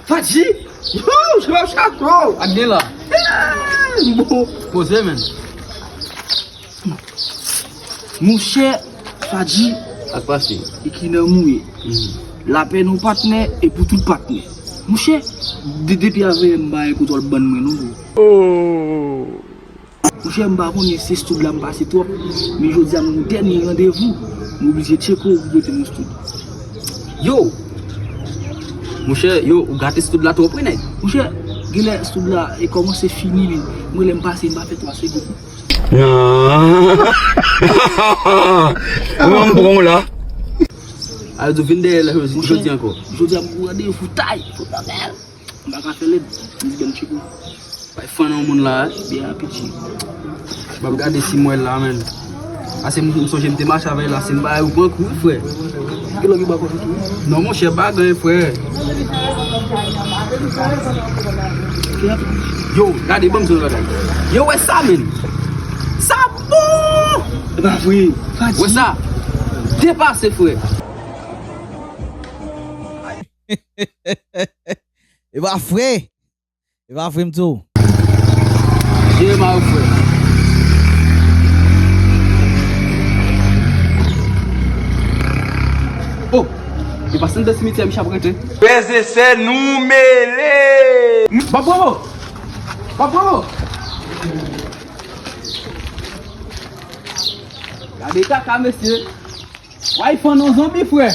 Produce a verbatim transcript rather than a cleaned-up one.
Fadji! Yo, j ap chache w! Ak gen la. Bon. Poze, menn. Monchè, Fadji, ak pase. E ki nan mouye. Lapè nou patnè e pou tout patnè. Monchè, de, depi avè m ba kote w bann mwen non. Monchè, m pa konnen se stoud la m pase twòp, men jodi a m gen yon dènye randevou, m oblije tcheke w pou pote m yon stoud. Yo! Monchè, yo, ou gate stoud la twòp wi nèg. Monchè, genlè stoud la e kòmanse fini, men mwen lè m pase m pa fè twa segonn. Mwen m pran w la. Alò, vin dèyè la jodi, jodi ankò. Jodi a m gen randevou tay. Fò m pa bèl. M pa ka fè lèd. M di bèl tcheko. Bay fann yon moun la. Byen apeti. M ap gade si m wè l la, menn. Ase m, m sonje m te mache avè l la, se m bagay ou pran kou, wi, frè. Gen lòt ki ba kòb tou? Non, monchè, pa gen, frè. Yo, gade, ban m di yon bagay. Yo, wè sa, menn. Sa bon! E pa vre. Wè sa. Depase, frè. E pa vre. E pa vre m di w. Jere ma yo, frè. Oh, e pa sann de simityè misye ap rete. Frè e sè, nou mele. Bòb Bravo! Bòb Bravo! Gade kaka, mesye. Way fann yon zonbi, frè.